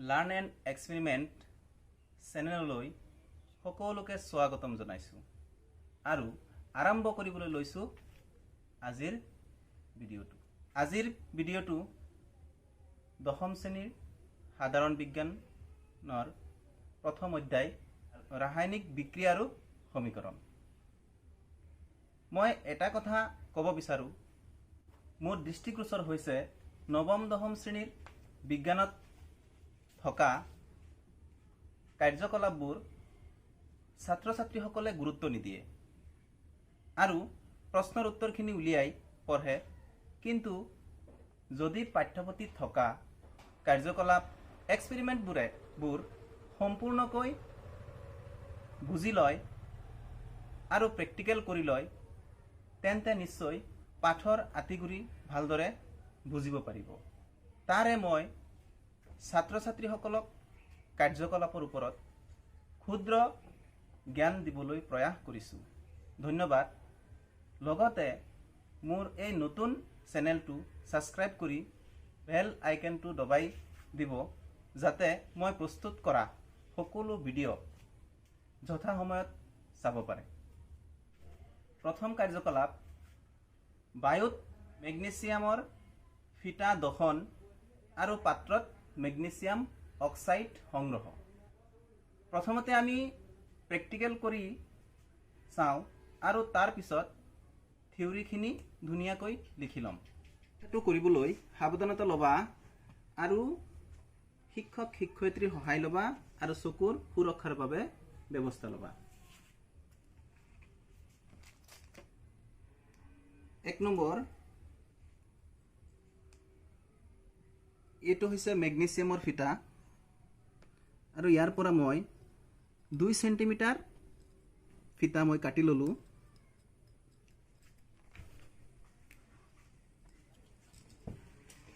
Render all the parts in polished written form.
Learn and experiment চেনেললৈ সকলোকে স্বাগতম জনাইছোঁ আৰু আৰম্ভ কৰিবলৈ লৈছোঁ আজিৰ ভিডিঅ'টো। আজিৰ ভিডিঅ'টো দশম শ্ৰেণীৰ সাধাৰণ বিজ্ঞানৰ প্ৰথম অধ্যায় ৰাসায়নিক বিক্ৰিয়া আৰু সমীকৰণ। মই এটা কথা ক'ব বিচাৰোঁ, মোৰ দৃষ্টিগোচৰ হৈছে নৱম দশম শ্ৰেণীৰ বিজ্ঞানত থকা কাৰ্যকলাপবোৰ ছাত্ৰ ছাত্ৰীসকলে গুৰুত্ব নিদিয়ে আৰু প্ৰশ্নৰ উত্তৰখিনি উলিয়াই পঢ়ে, কিন্তু যদি পাঠ্যপুথিত থকা কাৰ্যকলাপ এক্সপেৰিমেণ্টবোৰ সম্পূৰ্ণকৈ বুজি লয় আৰু প্ৰেক্টিকেল কৰি লয়, তেন্তে নিশ্চয় পাঠৰ আঁতিগুৰি ভালদৰে বুজিব পাৰিব। তাৰে মই ছাত্ৰ ছাত্ৰীসকলক কাৰ্যকলাপৰ ওপৰত ক্ষুদ্ৰ জ্ঞান দিবলৈ প্ৰয়াস কৰিছোঁ। ধন্যবাদ। লগতে মোৰ এই নতুন চেনেলটো ছাবস্ক্ৰাইব কৰি বেল আইকনটো দবাই দিব, যাতে মই প্ৰস্তুত কৰা সকলো ভিডিঅ' যথাসময়ত চাব পাৰে। প্ৰথম কাৰ্যকলাপ, বায়ুত মেগনেছিয়ামৰ ফিটা দহন আৰু পাত্ৰত মেগনেছিয়াম অক্সাইড সংগ্ৰহ। প্ৰথমতে আমি প্ৰেক্টিকেল কৰি চাওঁ আৰু তাৰ পিছত থিয়ৰিখিনি ধুনীয়াকৈ লিখি ল'ম। সেইটো কৰিবলৈ সাৱধানতা ল'বা আৰু শিক্ষক শিক্ষয়িত্ৰীৰ সহায় ল'বা আৰু চকুৰ সুৰক্ষাৰ বাবে ব্যৱস্থা ল'বা। 1 নম্বৰ, এইটো হৈছে মেগনেছিয়ামৰ ফিটা আৰু ইয়াৰ পৰা মই 2 চেণ্টিমিটাৰ ফিটা মই কাটি ল'লোঁ।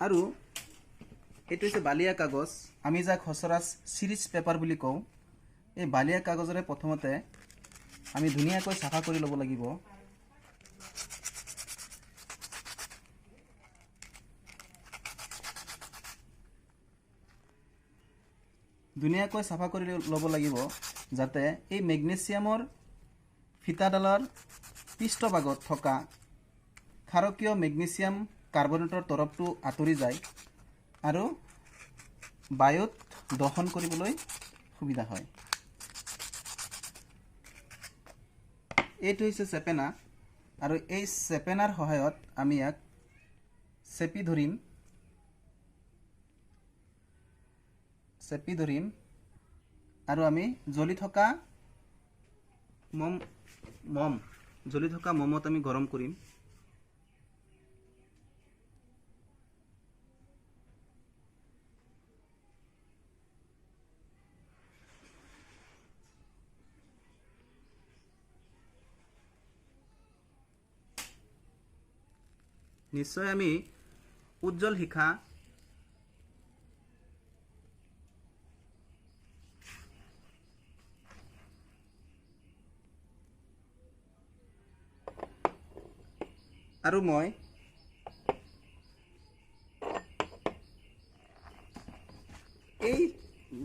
আৰু এইটো হৈছে বালিয়া কাগজ, আমি যাক সচৰাচৰ চিৰিজ পেপাৰ বুলি কওঁ। এই বালিয়া কাগজেৰে প্ৰথমতে আমি ধুনীয়াকৈ চাফা কৰি ল'ব লাগিব। ধুনীয়াকৈ চাফা কৰি ল'ব লাগিব যাতে এই মেগনেছিয়ামৰ ফিটাডালৰ পৃষ্ঠভাগত থকা ক্ষাৰকীয় মেগনেছিয়াম কাৰ্বনেটৰ তৰপটো আঁতৰি যায় আৰু বায়ুত দহন কৰিবলৈ সুবিধা হয়। এইটো হৈছে চেপেনা আৰু এই চেপেনাৰ সহায়ত আমি ইয়াক চেপি ধৰিম, চেপি ধৰিম আৰু আমি জ্বলি থকা মম, মম জ্বলি থকা মমত আমি গৰম কৰিম। নিশ্চয় আমি উজ্জ্বল শিখা আৰু মই এই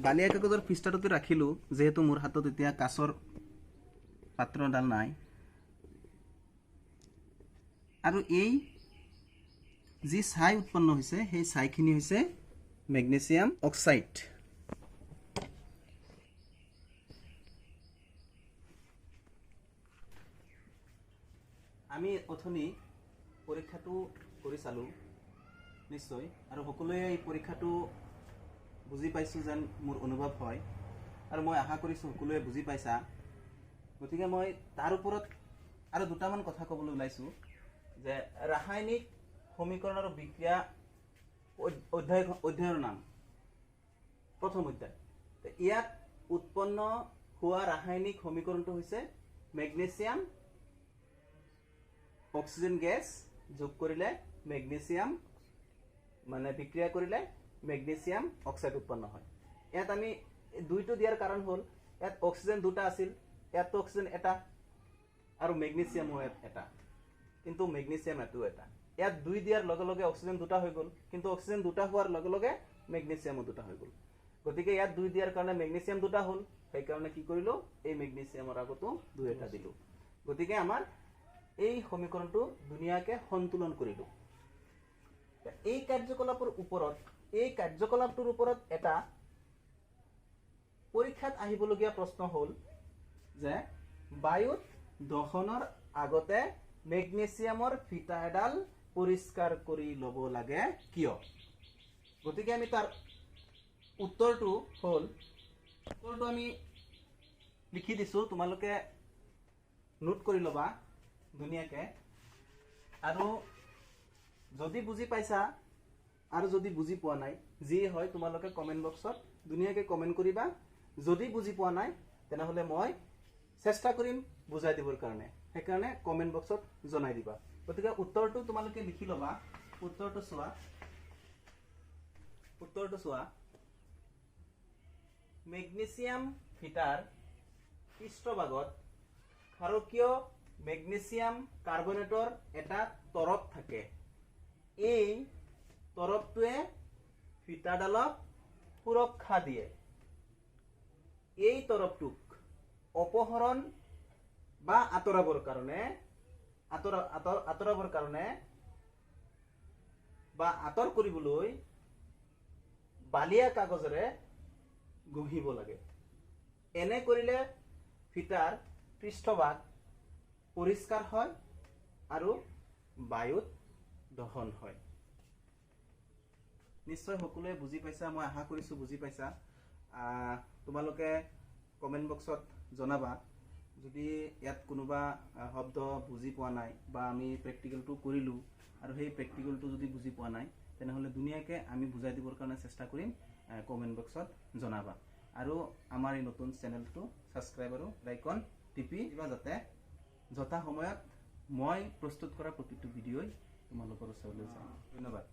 বালিয়া কাগজৰ পৃষ্ঠাটোতে ৰাখিলোঁ, যিহেতু মোৰ হাতত এতিয়া কাঁচৰ পাত্ৰডাল নাই। আৰু এই যি ছাই উৎপন্ন হৈছে, সেই ছাইখিনি হৈছে মেগনেছিয়াম অক্সাইড। আমি অথনি পৰীক্ষাটো কৰি চালোঁ নিশ্চয়, আৰু সকলোৱে এই পৰীক্ষাটো বুজি পাইছোঁ যেন মোৰ অনুভৱ হয় আৰু মই আশা কৰিছোঁ সকলোৱে বুজি পাইছা। গতিকে মই তাৰ ওপৰত আৰু দুটামান কথা ক'বলৈ ওলাইছোঁ যে ৰাসায়নিক সমীকৰণ আৰু বিক্ৰিয়া অধ্যায়ৰ নাম প্ৰথম অধ্যায়। ইয়াত উৎপন্ন হোৱা ৰাসায়নিক সমীকৰণটো হৈছে মেগনেছিয়াম অক্সিজেন গেছ যোগ কৰিলে মেগনেছিয়াম, মানে বিক্ৰিয়া কৰিলে মেগনেছিয়াম অক্সাইড উৎপন্ন হয়। ইয়াত আমি দুইটো দিয়াৰ কাৰণ হ'ল ইয়াত অক্সিজেন দুটা আছিল, ইয়াততো অক্সিজেন এটা আৰু মেগনেছিয়ামো এটা, কিন্তু মেগনেছিয়াম এটো এটা। ইয়াত দুই দিয়াৰ লগে লগে অক্সিজেন দুটা হৈ গ'ল, কিন্তু অক্সিজেন দুটা হোৱাৰ লগে লগে মেগনেছিয়ামো দুটা হৈ গ'ল। গতিকে ইয়াত 2 দিয়াৰ কাৰণে মেগনেছিয়াম দুটা হ'ল, সেইকাৰণে কি কৰিলোঁ, এই মেগনেছিয়ামৰ আগতো 2 এটা দিলোঁ। গতিকে আমাৰ এই সমীকৰণটো ধুনীয়াকৈ সন্তুলন কৰিলোঁ। এই কাৰ্যকলাপৰ ওপৰত, এই কাৰ্যকলাপটোৰ ওপৰত এটা পৰীক্ষাত আহিবলগীয়া প্ৰশ্ন হ'ল যে বায়ুত দহনৰ আগতে মেগনেছিয়ামৰ ফিটা এডাল পৰিষ্কাৰ কৰি ল'ব লাগে কিয়? গতিকে আমি তাৰ উত্তৰটো হ'ল, উত্তৰটো আমি লিখি দিছোঁ, তোমালোকে নোট কৰি ল'বা ধুনীয়াকৈ। আৰু যদি বুজি পাইছা আৰু যদি বুজি পোৱা নাই, যি হয় তোমালোকে কমেণ্ট বক্সত ধুনীয়াকৈ কমেণ্ট কৰিবা। যদি বুজি পোৱা নাই তেনেহ'লে মই চেষ্টা কৰিম বুজাই দিবৰ কাৰণে, সেইকাৰণে কমেণ্ট বক্সত জনাই দিবা। গতিকে উত্তৰটো তোমালোকে লিখি ল'বা। উত্তৰটো চোৱা, উত্তৰটো চোৱা, মেগনেছিয়াম ফিটাৰ পৃষ্ঠভাগত ক্ষাৰকীয় মেগনেছিয়াম কাৰ্বনেটৰ এটা তৰপ থাকে। এই তৰপটোৱে ফিটাডালক সুৰক্ষা দিয়ে। এই তৰপটোক অপহৰণ বা আঁতৰাবৰ কাৰণে আঁতৰাবৰ কাৰণে বা আঁতৰ কৰিবলৈ বালিয়া কাগজেৰে ঘঁহিব লাগে। এনে কৰিলে ফিটাৰ পৃষ্ঠভাগ পৰিষ্কাৰ হয় আৰু বায়ুত দহন হয়। নিশ্চয় সকলোৱে বুজি পাইছা, মই আশা কৰিছোঁ বুজি পাইছা। তোমালোকে কমেণ্ট বক্সত জনাবা যদি ইয়াত কোনোবা শব্দ বুজি পোৱা নাই বা আমি প্ৰেক্টিকেলটো কৰিলোঁ আৰু সেই প্ৰেক্টিকেলটো যদি বুজি পোৱা নাই, তেনেহ'লে ধুনীয়াকৈ আমি বুজাই দিবৰ কাৰণে চেষ্টা কৰিম। কমেণ্ট বক্সত জনাবা আৰু আমাৰ এই নতুন চেনেলটো ছাবস্ক্ৰাইব আৰু লাইকন টিপি দিবা, যাতে যথা সময়ত মই প্ৰস্তুত কৰা প্ৰতিটো ভিডিঅ'ই তোমালোকৰ ওচৰলৈ যায়। ধন্যবাদ।